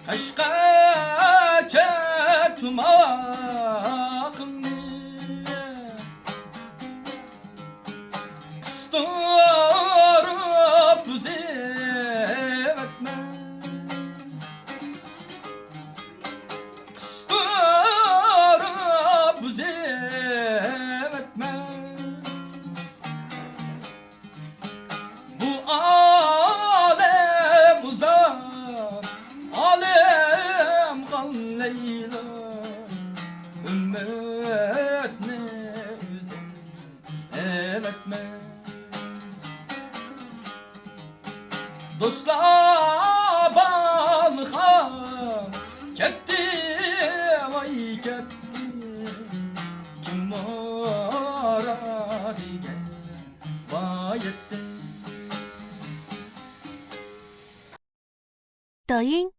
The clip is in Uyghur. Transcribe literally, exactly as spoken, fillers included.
قەشقەرچە تۇماقىمنى قىستۇرۇپ بۇزۇۋەتمە. قىستۇرۇپ بۇزۇۋەتمە. بۇ ئالەم ئۇزاق، ئالەم غاللەيلا، ئۈمىدنى ئۈزۈپ ئەۋەتمە. دوستلار بالىخان كەتتى، ۋاي كەتتى، كىم بارار دېگەن ۋاي يەتتى. 抖音